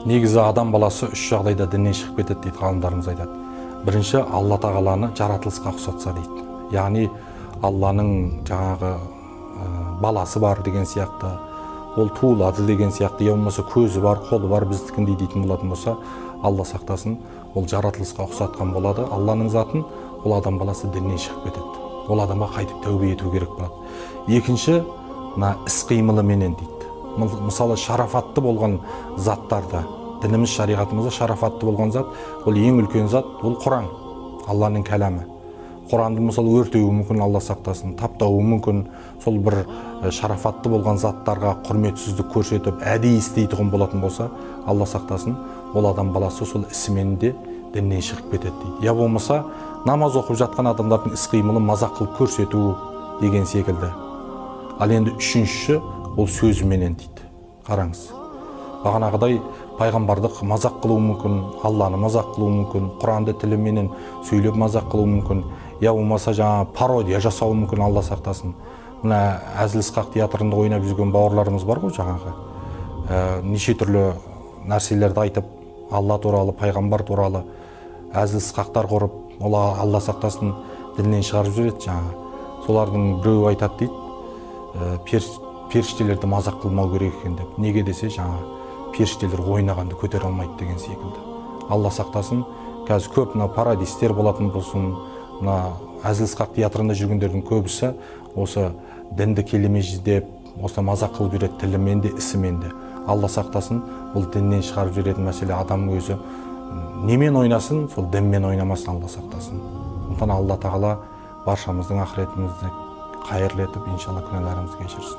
Негізі адам баласы үш жағдайда діннен шығып кетеді дейді, ғалымдарымыз айтады. Бірінші, Алла тағаланы жаратылысқа ұқсатса дейді. Яғни Алланың жаңағы баласы бар деген сияқты, ол туылады деген сияқты, я болмаса көзі бар, қолы бар біздікіндей дейтін болатын болса, Алла сақтасын, ол жаратылысқа ұқсатқан болады Алланың затын, ол адам баласы діннен шығып кетеді. Ол адамға қайтып тәубе ету керек болады. Екінші, мына іс қимылыменен дейді. Мысалы, шарафатты болған заттарды, дініміз, шариғатымызда шарафатты болған зат, ол ең үлкен зат, ол Құран, Алланың кәламы. Құранды мысалы өртеуі мүмкін, Алла сақтасын, таптауы мүмкін, сол бір шарафатты болған заттарға құрметсіздік көрсетіп, әдейі істейтұғын болатын болса, Алла сақтасын, ол адам баласы сол ісімен де діннен шығып кетеді дейді. Я болмаса, намаз оқып жатқан адамдардың іс қимылын мазақ қылып көрсету деген секілді. Ал енді үшіншісі, ол сөзіменен дейді. Қараңыз, бағанағыдай пайғамбарды мазақ қылуы мүмкін, Алланы мазақ қылуы мүмкін, Құранды тіліменен сөйлеп мазақ қылуы мүмкін, я болмаса жаңа пародия жасауы мүмкін, Алла сақтасын. Мына әзіл сықақ театрында ойнап жүрген бауырларымыз бар ғой, жаңағы неше түрлі нәрселерді айтып, Алла туралы, пайғамбар туралы әзіл сықақтар құрып, ол Алла сақтасын діннен шығарып жібереді жаңағы. Солардың біреуі айтады дейді, періштелерді мазақ қылмау керек екен деп. Неге десе, жаңа періштелер ойнағанды көтере алмайды деген секілді. Алла сақтасын, қазір көп мына пародистер болатын болсын, мына әзіл сықақ театрында жүргендердің көбісі осы дінді келемеждеп, осы мазақ қылып жүреді тілімен де, ісімен де. Алла сақтасын, бұл діннен шығарып жіберетін мәселе. Адам өзі немен ойнасын, сол дінмен ойнамасын, Алла сақтасын. Сондықтан Алла тағала баршамыздың ақыретімізді қайырлы етіп, иншалла күнәларымызды кешірсін.